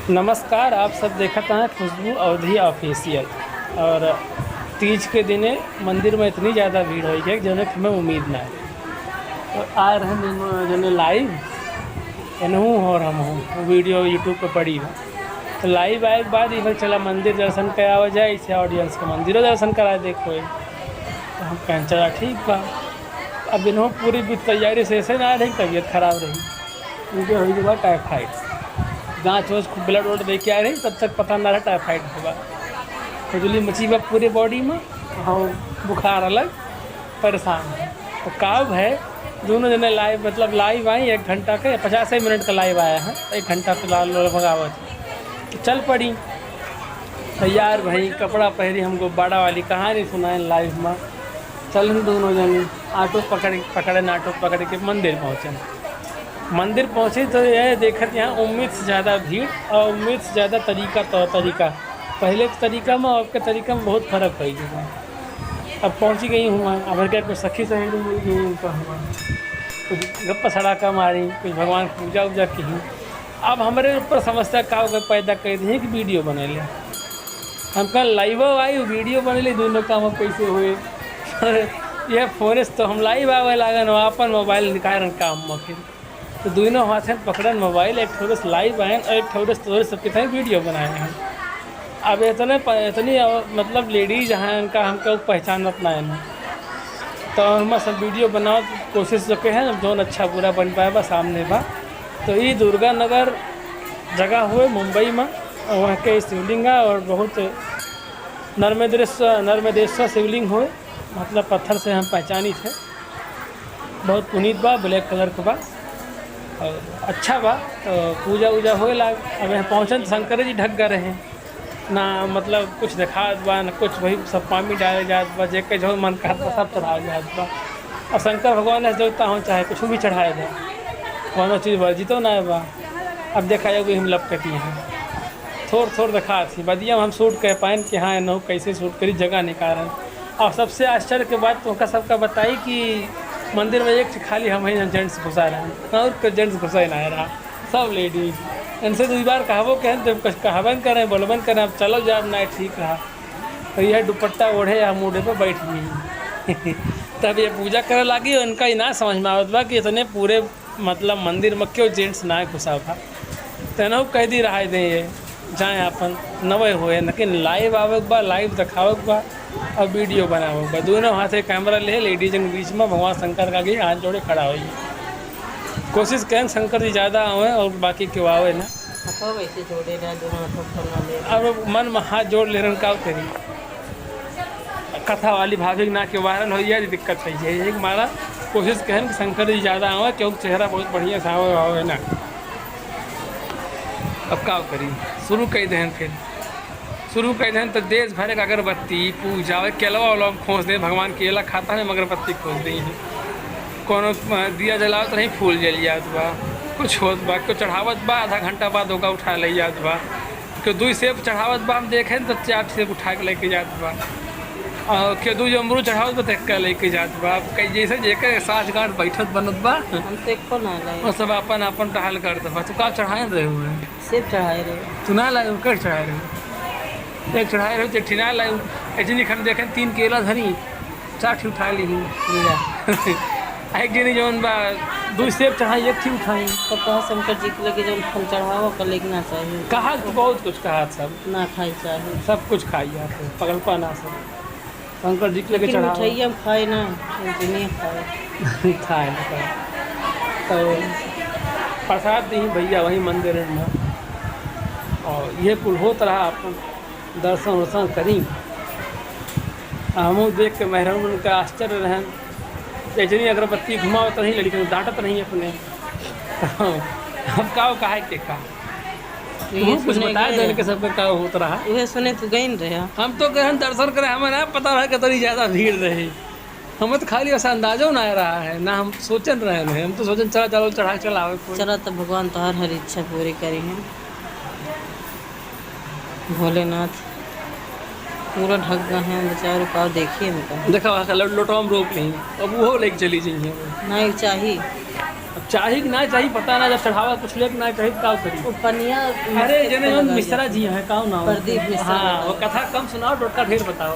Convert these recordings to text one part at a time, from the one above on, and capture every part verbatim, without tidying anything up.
नमस्कार, आप सब देखत हैं खुशबू अवधी ऑफिशियल। और तीज के दिने मंदिर में इतनी ज़्यादा भीड़ होई है, जौने कि हमें उम्मीद ना है। तो आ रहे हैं दोनों जने लाइव, एनहू हो और हम हो, वीडियो YouTube पे पड़ी हो। तो लाइव आए के बाद इधर चला मंदिर दर्शन करावा जाए, इसे ऑडियंस के मंदिरों दर्शन कराए देखो। तो हम कहें चला ठीक बा। अब इन्हों पूरी भी तैयारी से ऐसे ना रही, तबीयत खराब रही। उनके होई के बाद टाइफाइड, जाँच वाँच खूब ब्लड व्लड दे के आ रही, तब तक पता ना रहा टाइफाइड होगा। खुजली मची बा पूरे बॉडी में, हाँ, बुखार अलग, परेशान है। तो का है, दोनों जने लाइव, मतलब लाइव आई, एक घंटा के, पचास मिनट का लाइव आया है, एक घंटा फिलहाल लोग भगावत। तो चल पड़ी, तैयार भई, कपड़ा पहरी, हमको बड़ा वाली कहानी सुनाए लाइव में। चलन दोनों जने ऑटो पकड़, पकड़न, ऑटो पकड़ के मंदिर पहुँचन। मंदिर पहुँचे तो यह देखत यहाँ उम्मीद से ज़्यादा भीड़ और उम्मीद से ज़्यादा तरीका, तौर तरीका। पहले के तरीका में और अब के तरीका में बहुत फर्क होइ गया। अब पहुँची गई हुआ, अब क्या कुछ सखी सहेली मिल गई उनका हुआ, कुछ गप्पा सड़ाका मारी, कुछ भगवान की पूजा उजा की। अब हमरे ऊपर समस्या का ओकर पैदा कर दी कि वीडियो बने ले। हम कहा लाइव आई, वीडियो बने ले, दोनों काम अब कैसे हुए? यह फोन से तो हम लाइव आवे लागन, वो अपन मोबाइल निकालन काम में फिर। तो दोनों हाथ में पकड़न मोबाइल, एक ठोरे से लाइव आयन और एक ठोरे से तोरे सबके ताई वीडियो बनाए हैं। अब इतने प-, इतनी, अ, मतलब लेडीज हैं, इनका हमका पहचानत ना है। तो हम सब वीडियो बनावे की कोशिश जो के हैं, जौन अच्छा बुरा बन पाए बा, सामने बा। तो ई दुर्गा नगर जगह हुए मुंबई में, और वहाँ के शिवलिंग है और बहुत नर्मदेश्वर, नर्मदेश्वर शिवलिंग हुए, मतलब पत्थर से हम पहचानी थे। बहुत पुनीत बा, ब्लैक कलर के बा और अच्छा बा। तो पूजा उजा होए लाग, अब यहाँ पहुँचन तो शंकर जी ढक गए रहे, ना मतलब कुछ देखात बा, ना कुछ, वही सब पानी डाले जात बा, जेके जो मन करत बा सब चढ़ावे जात बा। और शंकर भगवान ऐसे देवता हो चाहे कुछ भी चढ़ाए दे, कौनो चीज़ वर्जितो ना बा। अब देखा जाए वही हम लपकती हैं, थोड़ थोड़ देखात ही, बदिया में हम शूट कर पाएन कि हाँ, एनहु कैसे शूट करी, जगह निकारन। और सबसे आश्चर्य के बात तो उनका सबका बताई कि मंदिर में एक ठे खाली हम ही जेंट्स घुसा रहे, और कोई जेंट्स घुसा ही ना रहा, सब लेडीज। इनसे दुई बार कहबो कहन, जब कुछ कहबन करें, बोलबन करें, अब चलो जाब ना, ठीक रहा। तो यह दुपट्टा ओढ़े या मूड़े पे बैठ गई। तब ये पूजा करे लागी, उनका ही ना समझ में आवत बा कि इतने पूरे मतलब मंदिर में क्यों जेंट्स ना घुसा बा। तेनहु कह दी रहा दे ये, जाए आपन नवे हुए, लेकिन लाइव आवे के बा, लाइव देखावे के बा और वीडियो बनावे के बा। दोनों हाथे कैमरा ले लेडीज के बीच में भगवान शंकर का आगे हाथ जोड़े खड़ा होई। कोशिश करें शंकर जी ज़्यादा आवे और बाकी क्यों आवे ना। हाथों वैसे जोड़े रहे, दोनों हाथों को पकड़ ले। अब मन में हाथ जोड़ ले रहन, का करी? कथा वाली भाभी के ना के वायरल हो जाए, दिक्कत है ये। एक मारा कोशिश करें कि शंकर जी ज़्यादा आवे, क्योंकि चेहरा बहुत बढ़िया से आवे, आवे ना। अब का करी, शुरू कर दें फिर, शुरू कर दें तो देश भर के अगरबत्ती पूजा, केलवा उलवा में खोस दे, भगवान केला खाता है, अगरबत्ती खोस दे हैं। कोनो, अ, दिया जलावत नहीं, फूल जल जात बा, कुछ होत बा, कुछ चढ़ावत बा, आधा घंटा बाद ओका उठा ले जात बा। केहू दुई सेब चढ़ावत बा, हम देखेन तो चार सेब उठा के लेके जात बा। और केहू दुई अमरूद चढ़ावत बा, तो एक्का लेके जात बा। अब कई जैसे जेकर साँठगाँठ बैठत बनत बा, हम तो एको ना लाए। वो सब आपन आपन टहल करत बा। तू का चढ़ाए रहे हुए? सेब चढ़ाए रहे। तू ना लाए, कर चढ़ाए रहे। एक चढ़ाए रहे, एक ठिना लाए। ऐसे नहीं हम देखेन तीन केला धरी, चार ठे उठा ली। ले। आ एक जनी जौन बा, दू सेब चढ़ाई, एक ठे उठाई। तो कहा शंकर जी के लगे जौन फल चढ़ावा, ओकर लेके ना चाही। कहा तो बहुत कुछ कहा सब। ना खाई चाही। सब कुछ खाई आप, पगलपा ना सब। शंकर जी के लगे लेकिन चढ़ावा। मिठाइया हम खाए ना, हम तो नहीं खाए। खाए ना खाए। तो प्रसाद दी भैया वही मंदिर में। और ये कुल होत रहा आपन। दर्शन वर्शन करी। आ हमहू देख के मेहरारू मन का आश्चर्य रहन। जैसे ही अगरबत्ती घुमावत रही, लड़िकन डांटत रही अपने। हम का कहे के का? उहे तू कुछ सुने बता गए देने रहे। के सबके का होत रहा। उहे सुने तू गइन रहे। हम तो गहन दर्शन करे, हमें ना पता रहा कि इतनी ज्यादा भीड़ रही। हमें तो खाली ऐसा अंदाजो ना रहा है, ना हम सोचन रहे हैं। हम तो सोचन चला, चलो चढ़ा के चला आवे कोई। चला तो भगवान तोहार हर इच्छा पूरी करी है। भोलेनाथ पूरा ढक गए हैं बेचारे, का देखिए इनका। देखा वहाँ का लो-, लोटवा में रोक ली, अब वो लेके चली जाइए। नहीं चाही, चाही कि ना चाही, पता ना, जब चढ़ावा कुछ लेके ना चाही, तो का करी? वो पनिया अरे, जने जौन मिश्रा जी हैं, का नाम? प्रदीप मिश्रा हाँ, जी। वो कथा कम सुनाओ, टोटका ढेर बताओ।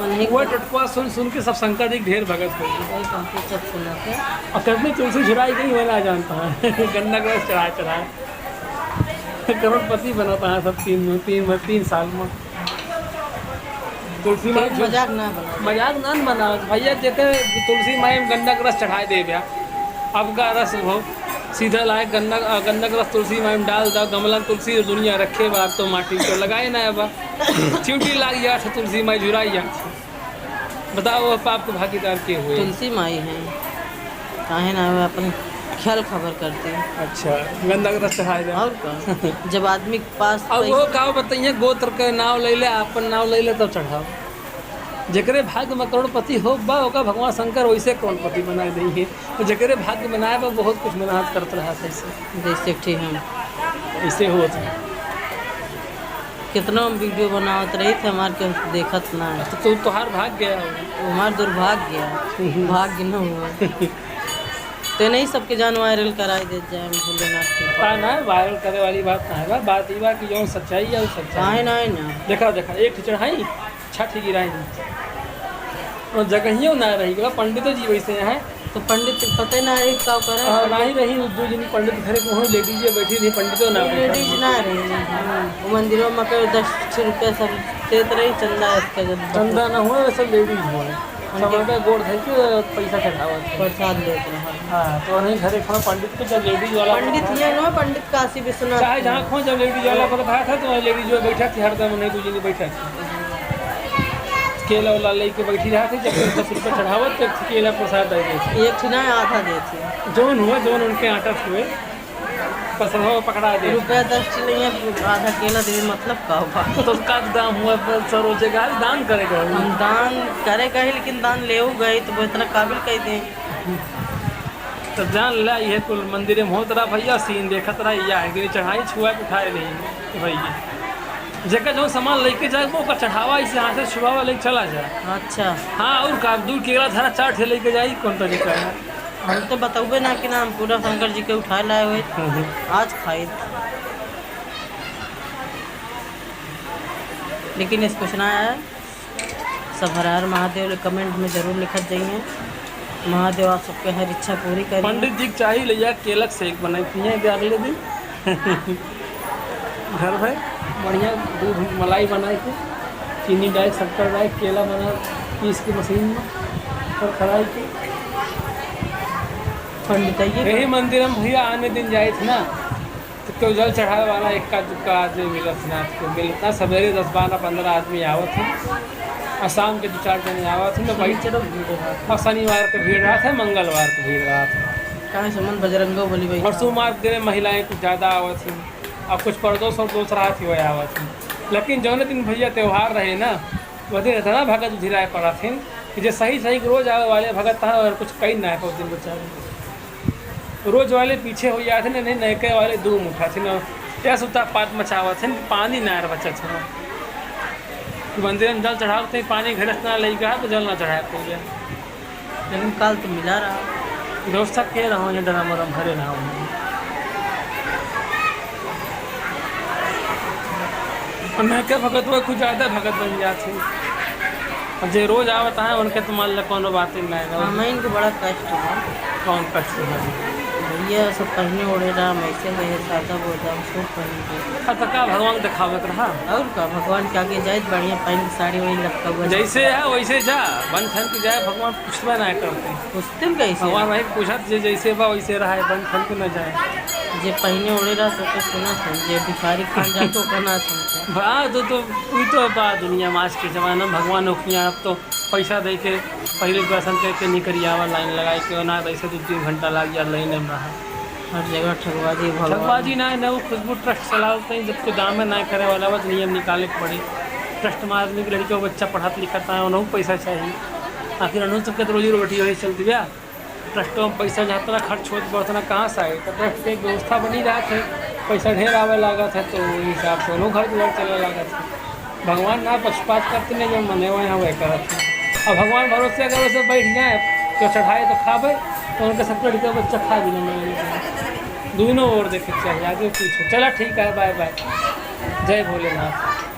उन्हीं वो को टोटका सुन, सुन के सब शंकर जी के ढेर भगत हो गए। वही हमको सब सुना के। और कितनी तुलसी झुराई गई, वो ना जानता है। गन्ना के रस चढ़ा, चढ़ा। करोड़पति बनता है सब तीन, तीन, तीन साल में। तुलसी माई कोई झु-, मजाक ना बनाओ। मजाक ना न बनाओ भैया, जेते तुलसी माई में गन्ना के रस चढ़ाए दे भैया। अब का रस हो, सीधा लाए गन्ना, अ, गन्ना के रस तुलसी माई में डाल दो, गमला में तुलसी दुनिया रखे बा, अब तो माटी तो लगाए ना बा। चिमटी लाग जात है, तुलसी माई झुराई जात है। बताओ, अब पाप के भागीदार के हुए? तुलसी माई हैं, काहे ना हुए, अपन ख्याल खबर करती। अच्छा, गंदा के रस चढ़ाए दे। और का? जब आदमी के पास अब पैसा वो का बताइए, गोत्र के नाव ले ले, आपन नाव ले ले, तब चढ़ाओ। जेकरे भाग्य में करोड़पति हो बा, ओका भगवान शंकर वैसे करोड़पति बनाए देइहे। तो जेकरे भाग्य में ना बा, बहुत कुछ मेहनत करत रहा था ऐसे। जैसे कि हम ऐसे होत है। कितना हम वीडियो बनावत रही थे, हमार केहू देखत ना है। तो तू, तोहार भाग्य है। हमार दुर्भाग्य है। हम्म। भाग्य न हुआ। तो नहीं सबके जान वायरल कराई देत जाए हम भोलेनाथ के। पता ना, वायरल करे वाली बात ना है बा। बात ई बा कि जौन सच्चाई है, वो सच्चाई काहे है। ना है ना? देखा, देखा, एक ठो चढ़ाई, छठ गिराई। और जगहियो ना रही, पंडितो जी वैसे हैं। तो पंडित पते ना रही का करे। हाँ, ना ही रही, दो जनी पंडित घरे को हो, लेडीज बैठी रही, पंडितो ना वो बैठा। लेडीज ना रही। वो मंदिरों में के दस रुपया सब देत रही, चंदा इसका जब चंदा ना हुआ, सब लेडीज हुआ। पंडित समाज का गोड़ धर के पैसा चढ़ावा था। प्रसाद लेत रहा। हाँ, तो उन्हीं घरे खड़ा पंडित को जब लेडीज वाला पंडित ये ना, पंडित काशी विश्वनाथ चाहे के। जहाँ खो, जब लेडीज वाला पर था, तो वहाँ लेडीज जो बैठा थी, हरदम उन्हीं दो जनी बैठा थी। केला वाला लेके बैठी रहा थी, जब दस रुपये चढ़ावत, तब केला प्रसाद दे देती। एक ठो ना, आधा देती। जौन हुआ, जौन उनके आटा हुए, पसरवा पकड़ा दे। रुपया दस ठो नहीं है, आधा केला देवे, मतलब का हुआ? तो उसका दाम हुआ, पर सरोजे का दान करे के हुआ। हम दान करे गए, लेकिन दान लेऊ गए, तो वो इतना काबिल कह दे। तो जान ला, ये कुल मंदिर में होत रहा भैया, सीन देखत रहा, या एक दिन चढ़ाई छुआ के उठाए नहीं भैया। जेकर जौन सामान लेके जाए, वो ओकर चढ़ावा, इसे हाथ से छुआवा, लेके चला जाए। अच्छा। हाँ, और का, दू केला धरा, चार ठे लेके जाई, कौन तरीका है? हम तो बतौबे ना कि ना, हम पूरा शंकर जी के उठा लाए हुए, हम्म। आज खाई। लेकिन इस कुछ ना है। सब हर हर महादेव ले comment में जरूर लिखत जाइए। महादेव आप सबके हर इच्छा पूरी करिए। पंडित जी के चाही ले जा केलक shake बनाई पिए के अगले दिन। घर भर बढ़िया दूध मलाई बनाए के, चीनी डाल, शक्कर डाल, केला बना पीस के मशीन में और खराई के। पंडित जी के यही मंदिर हम भैया आने दिन जाए थे ना, तो केहू जल चढ़ावे वाला इक्का दुक्का आदमी मिलत ना, तो मिलत ना। सवेरे दस, बारह, पन्द्रह आदमी आवत हैं और शाम के दो चार जने आवत हैं, तो भाई शनिचरो भीड़ रहत है। और शनिवार के भीड़ रहत है, मंगलवार के भीड़ रहत है। काहे से मन बजरंगो बली बैठा और सोमवार के दिन महिलाएं कुछ ज़्यादा आवत हैं और कुछ परदोस और दोस रात ही वह आवत हैं। लेकिन जौने दिन भैया त्योहार रहे ना, वह दिन इतना भगत उधिराए पड़त हैं कि जे सही सही रोज आवे वाले भगत तहाँ और कुछ कई ना है, उस दिन बेचारे। रोज वाले पीछे हो जात हैं, नहीं, नयके वाले दूम उठात हैं, या सुता पात मचावत हैं, पानी ना बचत है। मंदिर में जल चढ़ावत हैं, पानी घरे से ना लेके आए, तो जल ना चढ़ाए कोई। लेकिन काल तो मिला रहा। व्यवस्था के रहो, ये ड्राम व्राम भरे रहो। और नयके भगत हुआ, कुछ ज्यादा भगत बन जात हैं। और जे रोज आवत है, उनके तो मान ले कोनो बात ही नहीं है। हाँ, मैं इनको बड़ा कष्ट हुआ। कौन कष्ट हुआ? भैया सब पहने ओढ़े रहा, हम ऐसे रहे, सादा बोदा, हम सूट पहन के। हाँ, तो का भगवान दिखावे के रहा? और का, भगवान के आगे जाए, बढ़िया पहन के साड़ी वही लटका हुआ। जैसे है, वैसे जा, बन ठन के जाए, भगवान पूछबे ना करते। पूछते कैसे? भगवान वही पूछत, जे जैसे बा, वैसे रहा है, बन ठन के न जाए। जे पहने ओढ़े रहा, तो, तो सुना था, जे भिखारी खान जातो, ओकर ना सुनते। बा, तो, तो, ई तो बा दुनिया में आज के जमाना में, भगवान ओखियाँ अब तो पैसा दे के पहले दर्शन करके निकल आवा, लाइन लगाए के, ना तो ऐसे दो तीन घंटा लाग जा लाइन में रहा। हर जगह ठगबाजी, भगवान। ठगबाजी ना है, ना वो खुशबू ट्रस्ट चलावत हैं, जब तो दामे ना करे वाला बा, तो नियम निकाले के पड़ी। ट्रस्ट में आदमी के लड़के बच्चा पढ़त लिखत है, उन्हों पैसा चाहिए, आखिर उन्हों सबके तो रोजी रोटी वही चलती है। ट्रस्टों में पैसा जहाँ तक खर्च होत बा, उतना कहाँ से आए? तो ट्रस्ट के एक व्यवस्था बनी रहत है, पैसा ढेर आवे लागत है, तो वही हिसाब से उन्हों घर दुआर चले लागत है। भगवान ना पक्षपात करते नहीं, जो मने हुए हैं वह करत हैं। अब भगवान भरोसे अगर वैसे बैठ जाए, तो चढ़ाए तो खाबे, तो उनके सबके लड़के बच्चा खा भी लेंगे। दोनों ओर देखे के चाहिए, आगे पीछे। चला ठीक है, बाय बाय, जय भोलेनाथ।